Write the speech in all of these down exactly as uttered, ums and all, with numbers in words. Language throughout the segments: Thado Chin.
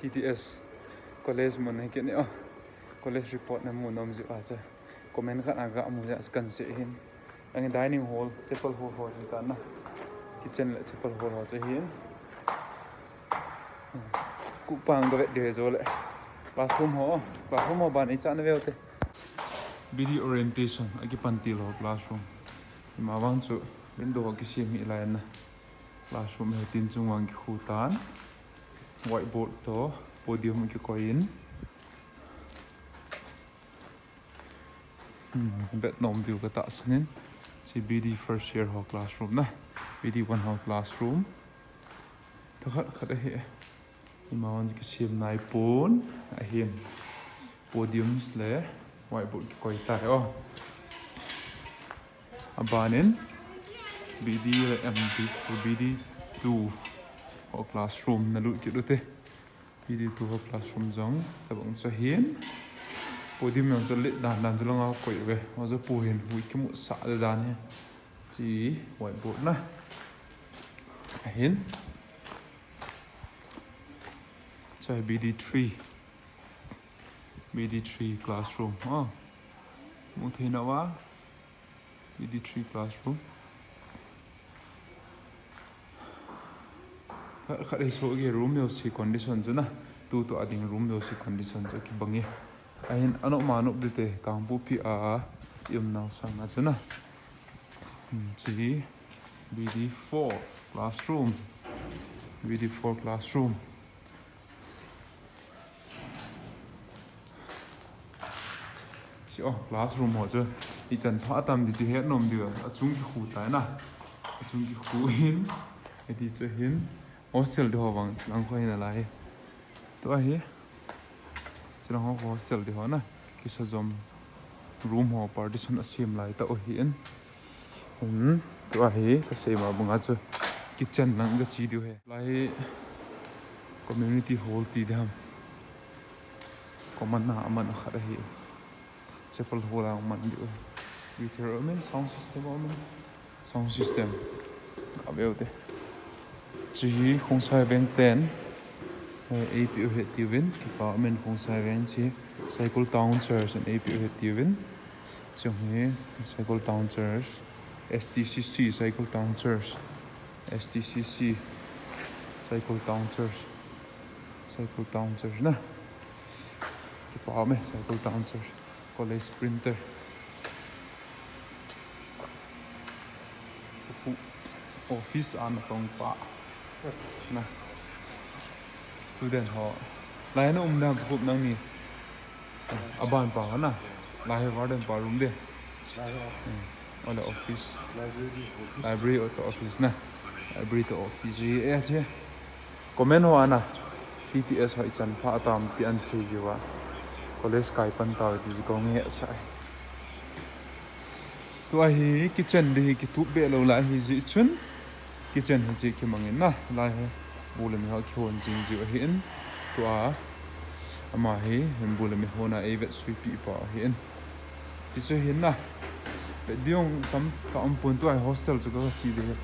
T T S college mun hi kini o. College report na mu nom jiu a chu comment khat a ga mu ja kan se hin. Ang dining hall, chapel hall ho jing ta na. Kitchen le chapel hall ho chu hin. Ku pang ga vet de jo le. Classroom ho, classroom ho ban i cha na veu te. B D orientation, a kipan til ho classroom. Ima vang chu window ho kisem hi lai na. Classroom hi tin chung vang kikhu tan. Whiteboard to podium kikoi in. Hmm, bet nom view ka tahsan in. Chi B D first year ho classroom na. B D one ho classroom. Tha khat khat ahi. Ima vang kisem nai pon ahin. Podiums le whiteboard kikoi tai o. Abanin B D le M D for B D two ho classroom na lut kit u te. B D two ho classroom jong tabang cha hin. Podium jong cha lit dan dan cha langa koi ve. Ho cha pu hin hui kimu sa de dan hi. Chi whiteboard na. Ahin. Cha B D three. B D three classroom. Oh. Mu thei na wa. B D three classroom. Khat, khat hi so ki room yo si condition chu na. Tu tu a ding room yo si condition chu kibang e. Ahin ano ma nop de te kang bu pi a i um nau sang a chu na. Hmm, chi B D four classroom. B D four classroom. Chi o, classroom ho chu ichan pha tam ti chu het nom diu. Achung kikhu tai na. Achung kikhu hin. Eti chu hin. Hostel di ho vang lang kho hin alai. Tua hi. Chi lang ho hostel di ho na. Kisa jom room ho partition asem lai ta u hi in. Hmm, tua hi, ka sei ma banga chu kitchen lang ka chi diu he. Lai hi community hall ti diham. Common na aman khat ahi. Chapel hall a man diu. Guitar amen, sound system amen. Sound system. Aveu te. Chu hi Khongsai Veng ten. Eh, A P O head tiuvin. Kipa amen Khongsai Veng chi. Saikul Town Church and A P O head tiuvin. Chung hi Saikul Town Church, S T C C, Saikul Town Church, S T C C, Saikul Town Church, Saikul Town Church na. Kipa me, Saikul Town Church, college printer. Office ana tong pa. Na. Student ho. Lai na um na group nang ni. Aban pa ho na. Lai hi warden pa room de. Hmm. Ole office. Library, office. Library to office na. Library to office hi e che. Comment ho ana. T T S ho ichan pha tam pi an sei jiu va. College kai pan tau ti ji kong he sa. Tua hi kitchen di hi kitup be lo lai hi ji chun. Kitchen hi chi kimangin na, lai hi bu le mi ho kihon jing jiu ahi in. Tua ama hi hin bu le mi hon a ei vet sui pi pa ahi in. Ti chu hin na. Pe diong tam ka um pon tua hi hostel chu ka chi di hi.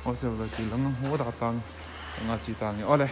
Hostel ka chi lang ho da tang. Nga chi tang. Ole.